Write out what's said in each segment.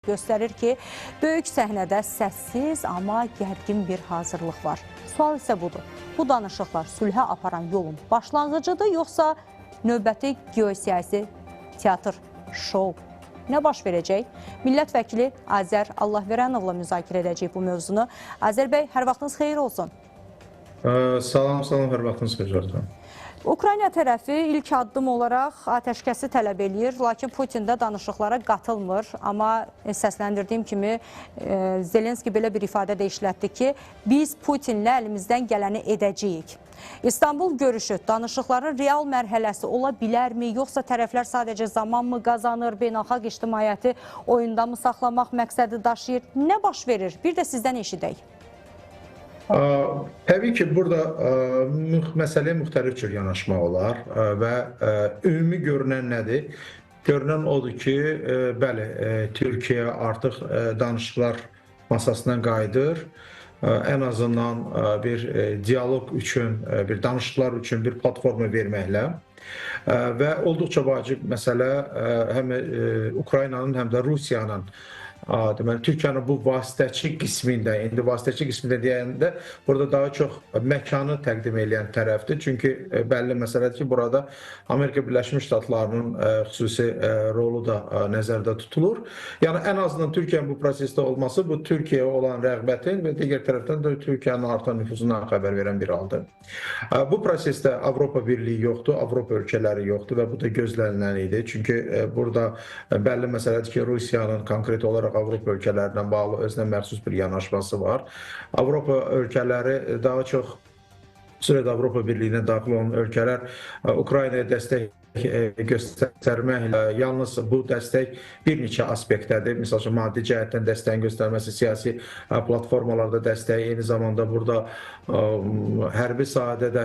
Göstərir ki, böyük səhnədə səssiz, amma gərgin bir hazırlıq var. Sual isə budur. Bu danışıqlar sülhə aparan yolun başlanğıcıdır, yoxsa növbəti geosiyasi teatr, şou? Nə baş verəcək? Millət vəkili Azər Allahverənovla müzakirə edəcək bu mövzunu. Azər bəy, hər vaxtınız xeyir olsun. Salam, salam, hər vaxtınız xeyir olsun. Ukrayna tərəfi ilk addım olaraq atəşkəsi tələb eləyir, lakin Putin də danışıqlara qatılmır. Amma səsləndirdiyim kimi Zelenski belə bir ifadə də işlətdi ki, biz Putinlə əlimizdən gələni edəcəyik. İstanbul görüşü danışıqların real mərhələsi ola bilərmi, yoxsa tərəflər sadəcə zaman mı qazanır, beynəlxalq ictimaiyyəti oyunda mı saxlamaq məqsədi daşıyır? Nə baş verir? Bir də sizdən eşidək. Təbii ki, burada məsələyə müxtəlif cür yanaşmaq olar və ümumi görünən nədir? Görünən odur ki, bəli, Türkiyə artıq danışıqlar masasına qayıdır. Ən azından bir dialoq üçün, bir danışıqlar üçün bir platforma verməklə və olduqca vacib məsələ həm Ukraynanın, həm də Rusiyanın, deməli, Türkiyənin bu vasitəçi qismində, indi vasitəçi qismində deyəndə burada daha çox məkanı təqdim eləyən tərəfdir. Çünki bəlli məsələdir ki, burada Amerika Birləşmiş Ştatlarının xüsusi rolu da nəzərdə tutulur. Yəni, ən azından Türkiyənin bu prosesdə olması, bu Türkiyəyə olan rəğbətin və digər tərəfdən də Türkiyənin artan nüfuzundan xəbər verən bir haldır. Bu prosesdə Avropa Birliyi yoxdur, Avropa ölkələri yoxdur və bu da gözlənilən idi. Çünki burada bəlli məsələdir ki, Rusiyanın konkret olaraq Avropa ölkələrinə bağlı özünə məxsus bir yanaşması var. Avropa ölkələri daha çox, xüsusilə Avropa Birliyinə daxil olan ölkələr Ukraynaya dəstək göstərməklə, yalnız bu dəstək bir neçə aspektdədir. Misal üçün, maddi cəhətdən dəstəyin göstərməsi, siyasi platformalarda dəstək, eyni zamanda burada hərbi sahədə də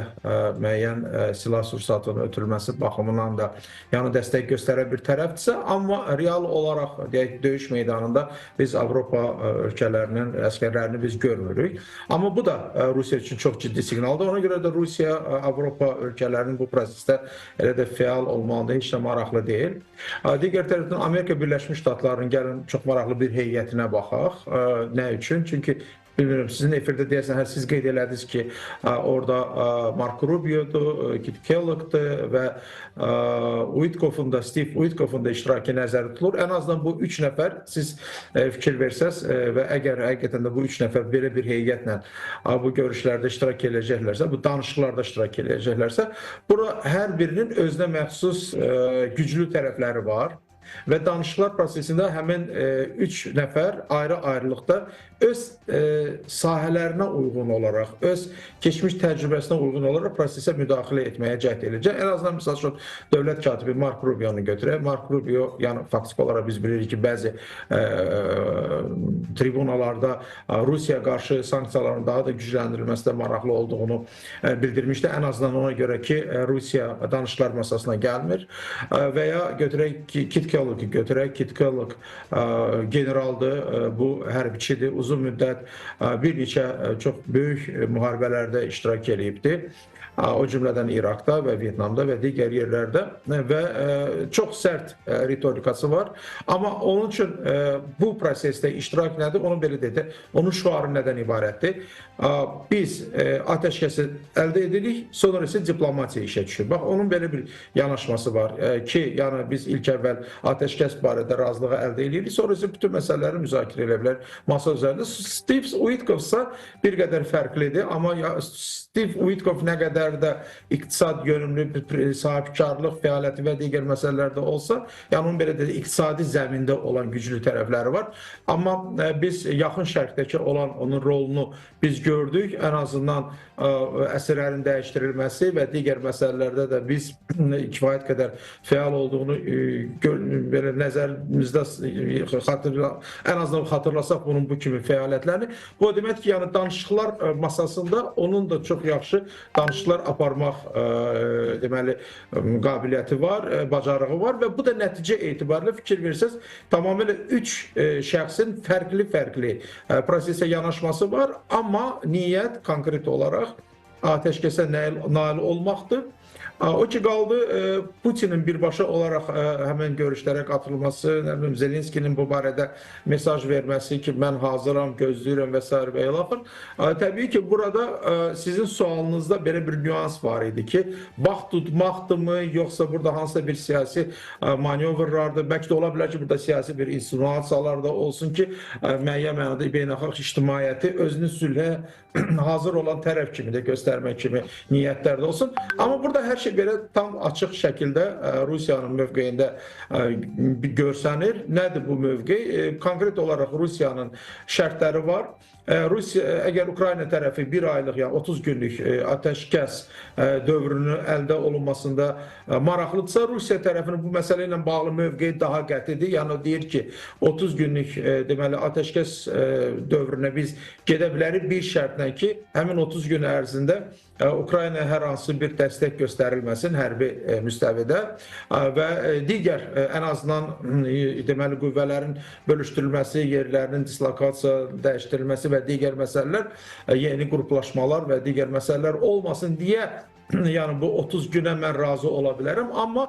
müəyyən silah sursatının ötürülməsi baxımından da yəni dəstək göstərən bir tərəfdirsə, amma real olaraq deyək, döyüş meydanında biz Avropa ölkələrinin əsgərlərini biz görmürük. Amma bu da Rusiya üçün çox ciddi siqnaldır. Ona görə də Rusiya Avropa ölkələrinin bu prosesdə elə də fəal olmalıdır, heç də maraqlı deyil. Digər tərəfdən Amerika Birləşmiş Ştatlarının gəlin çox maraqlı bir heyətinə baxaq. Nə üçün? Çünki bilmirəm, sizin efirdə deyəsən, hə, siz qeyd elədiniz ki, orada Mark Rubio'dur, Kit Kellogg'dur və Witkoff'un da, Steve Witkoff'un da iştirakı nəzərdə tutulur. Ən azından bu üç nəfər, siz fikir versəz və əgər həqiqətən də bu üç nəfər belə bir heyətlə bu görüşlərdə iştirak eləyəcəklərsə, bu danışıqlarda iştirak eləyəcəklərsə, bura hər birinin özünə məxsus güclü tərəfləri var. Və danışıqlar prosesində həmin üç nəfər ayrı-ayrılıqda öz sahələrinə uyğun olaraq, öz keçmiş təcrübəsinə uyğun olaraq prosesə müdaxilə etməyə cəhd edəcək. Ən azından, misal üçün, dövlət katibi Mark Rubio-nu götürək. Mark Rubio, yəni faktiki olaraq biz bilirik ki, bəzi tribunalarda Rusiya qarşı sanksiyaların daha da gücləndirilməsində maraqlı olduğunu bildirmişdi. Ən azından ona görə ki, Rusiya danışıqlar masasına gəlmir. Və ya götürək Kit Kellogg'u götürək. Kit Kellogg generaldır, bu hərbiçidir. Uzun müddət bir neçə çox böyük müharibələrdə iştirak eləyibdir. O cümlədən İraqda və Vyetnamda və digər yerlərdə və çox sərt ritorikası var. Amma onun üçün bu prosesdə iştirak nədir? Onu belə dedi. Onun şüarı nədən ibarətdir? Biz atəşkəsi əldə edirik, sonra isə diplomatiya işə düşür. Bax, onun belə bir yanaşması var ki, yəni biz ilk əvvəl atəşkəs barədə razılığı əldə edirik, sonra isə bütün məsələləri müzakirə edə bilər masa üzərində. Steve Witkoff isə bir qədər fərqlidir, amma Steve Witkoff nə qədər də iqtisad yönümlü bir sahibkarlıq fəaliyyəti və digər məsələlərdə olsa, yəni onun belə deyək, iqtisadi zəmində olan güclü tərəfləri var. Amma biz Yaxın Şərqdəki olan onun rolunu biz gördük. Ən azından əsirlərin dəyişdirilməsi və digər məsələlərdə də biz kifayət qədər fəal olduğunu belə nəzərimizdə ən azından xatırlasaq bunun bu kimi fəaliyyətlərini. Bu o deməkdir ki, yəni danışıqlar masasında onun da çox yaxşı danışıqlar aparmaq deməli qabiliyyəti var, bacarığı var və bu da nəticə etibarilə fikir versəz tamamilə üç şəxsin fərqli-fərqli prosesə yanaşması var, amma niyyət konkret olaraq atəşkəsə nail olmaqdır. O ki qaldı Putinin birbaşa olaraq həmin görüşlərə qatılması, nə bilim Zelenskinin bu barədə mesaj verməsi ki, mən hazıram, gözləyirəm və sair və ilaxır. Təbii ki, burada sizin sualınızda belə bir nüans var idi ki, vaxt tutmaqdırmı, yoxsa burada hansısa bir siyasi manevrlardır. Bəlkə də ola bilər ki, burada siyasi bir insinuasiyalar da olsun ki, müəyyən mənada beynəlxalq ictimaiyyəti özünü sülhə hazır olan tərəf kimi də göstərmək kimi niyyətlər də olsun. Amma burada hər şey belə tam açıq şəkildə Rusiyanın mövqeyində görsənir. Nədir bu mövqe? Konkret olaraq Rusiyanın şərtləri var. Rusiya, əgər Ukrayna tərəfi bir aylıq, yəni 30 günlük atəşkəs dövrünü əldə olunmasında maraqlıdırsa, Rusiya tərəfinin bu məsələ ilə bağlı mövqeyi daha qətidir. Yəni o deyir ki, 30 günlük deməli atəşkəs dövrünə biz gedə bilərik bir şərtlə ki, həmin 30 gün ərzində Ukraynaya hər hansı bir dəstək göstərilməsin hərbi müstəvidə və digər ən azından deməli qüvvələrin bölüşdürülməsi, yerlərinin dislokasiya dəyişdirilməsi və digər məsələlər, yeni qruplaşmalar və digər məsələlər olmasın deyə, yəni bu 30 günə mən razı ola bilərəm, amma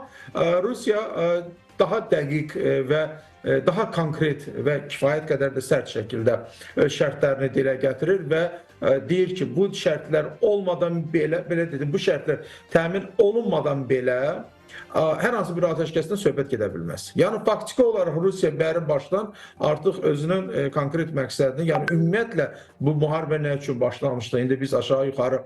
Rusiya daha dəqiq və daha konkret və kifayət qədər də sərt şəkildə şərtlərini dilə gətirir və deyir ki, bu şərtlər olmadan belə, belə dedim, bu şərtlər təmin olunmadan belə hər hansı bir atəşkəsdən söhbət gedə bilməz. Yəni faktiki olaraq Rusiya bəri başdan artıq özünün konkret məqsədini, yəni ümumiyyətlə bu müharibə nə üçün başlamışdı? İndi biz aşağı-yuxarı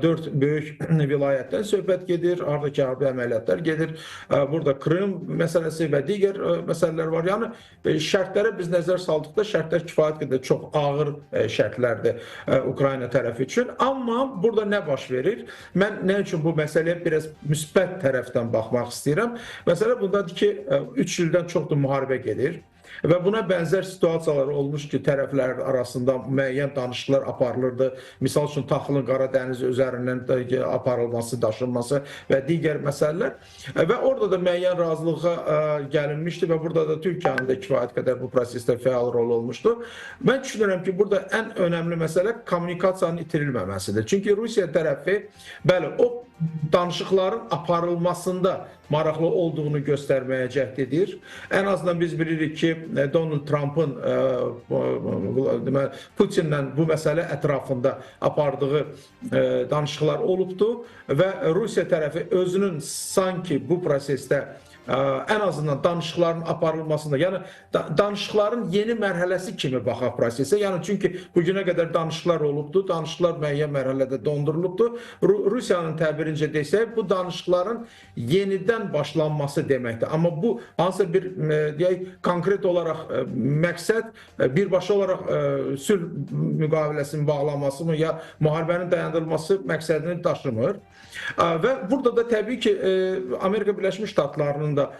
4 böyük vilayətdən söhbət gedir, oradakı hərbi əməliyyatlar gedir. Burada Krım məsələsi və digər məsələlər var. Yəni şərtlərə biz nəzər saldıqda şərtlər kifayət qədər çox ağır şərtlərdir Ukrayna tərəfi üçün. Amma burada nə baş verir? Mən nə üçün bu məsələyə biraz müsbət tərəfdən baxmaq istəyirəm. Məsələ bundadır ki, 3 ildən çoxdur müharibə gedir və buna bənzər situasiyalar olmuş ki, tərəflər arasında müəyyən danışıqlar aparılırdı. Misal üçün, taxılın Qara dəniz üzərindən aparılması, daşınması və digər məsələlər. Və orada da müəyyən razılığa gəlinmişdi və burada da Türkiyənin də kifayət qədər bu prosesdə fəal rol olmuşdu. Mən düşünürəm ki, burada ən önəmli məsələ kommunikasiyanın itirilməməsidir. Çünki Rusiya tərəfi, bəli, o danışıqların aparılmasında maraqlı olduğunu göstərməyə cəhd edir. Ən azından biz bilirik ki, Donald Trumpın Putinlə bu məsələ ətrafında apardığı danışıqlar olubdu və Rusiya tərəfi özünün sanki bu prosesdə ən azından danışıqların aparılmasında, yəni danışıqların yeni mərhələsi kimi baxaq prosesə. Yəni çünki bugünə qədər danışıqlar olubdu, danışıqlar müəyyən mərhələdə dondurulubdu. Rusiyanın təbirincə desək, bu danışıqların yenidən başlanması deməkdir. Amma bu hansısa bir deyək, konkret olaraq məqsəd birbaşa olaraq sülh müqaviləsinin bağlanması mı ya müharibənin dayandırılması məqsədini daşımır. Və burada da təbii ki, Amerika Birləşmiş Ştatlarının da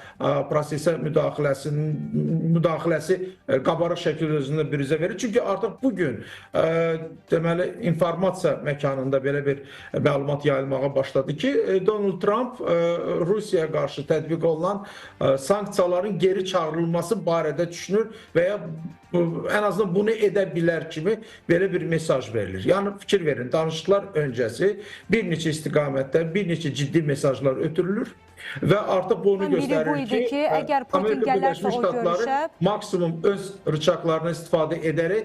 prosesə müdaxiləsi qabarıq şəkildə özünü büruzə verir. Çünki artıq bugün deməli informasiya məkanında belə bir məlumat yayılmağa başladı ki, Donald Trump Rusiyaya qarşı tətbiq olunan sanksiyaların geri çağırılması barədə düşünür və ya ən azından bunu edə bilər kimi belə bir mesaj verilir. Yəni fikir verin, danışıqlar öncəsi bir neçə istiqamətdə bir neçə ciddi mesajlar ötürülür və artıq bunu göstərir ki, əgər Putin Amerika gələrsə Birləşmiş o Ştatları görüşə maksimum öz rıçaqlarını istifadə edərək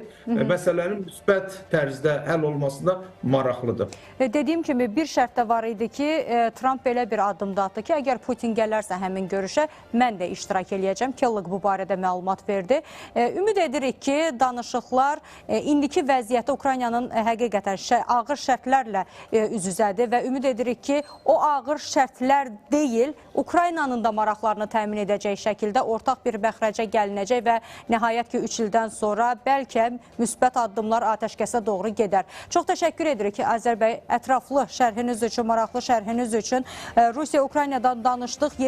məsələnin müsbət tərzdə həll olmasında maraqlıdır. Dediyim kimi bir şərt də var idi ki, Trump belə bir addım da atdı ki, əgər Putin gələrsə həmin görüşə mən də iştirak eləyəcəm. Kellogg bu barədə məlumat verdi. Ümid edirik ki, danışıqlar indiki vəziyyətdə Ukraynanın həqiqətən ağır şərtlərlə üz-üzədir və ümid edirik ki, o ağır şərtlər deyil, Ukraynanın da maraqlarını təmin edəcək şəkildə ortaq bir məxrəcə gəlinəcək və nəhayət ki, 3 ildən sonra bəlkə müsbət addımlar atəşkəsə doğru gedər. Çox təşəkkür edirik ki, Azər bəy, ətraflı şərhiniz üçün, maraqlı şərhiniz üçün. Rusiya-Ukraynadan danışdıq.